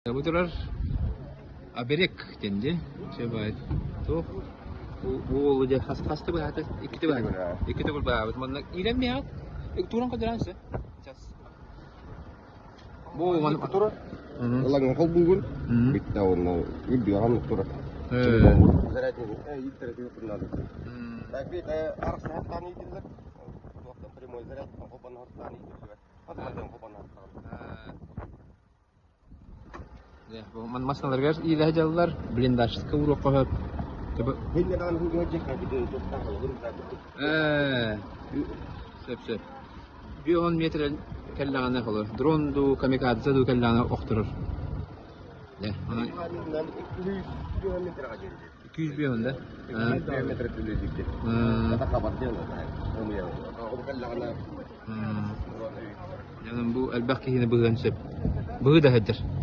Бу турар Аберек диэн дии. Чэ туох бу уолу дьэ хас хаста быһаата? Иккитэ быһаата. Икки төгүл быһаабыт. Манна иирэн биһэҕит. Туран көрдөрөн сөп. Сейчас. Бу ман турар. Ылаҥ холбуугун. Бүттэ онно үрдүгэн турар. Прямой заряд Массыыналарыгар иилэһэ дьаллар, блиндажка уруохха сөп. Ээ, сөп сөп. 50 метр кэллэҕинэ холор, дрон дуу, камикадзе дуу кэллэҕинэ охторор. 250 да? Дьонум бу элбэх киһини быһыан сөп. Быһыы да сылдьар.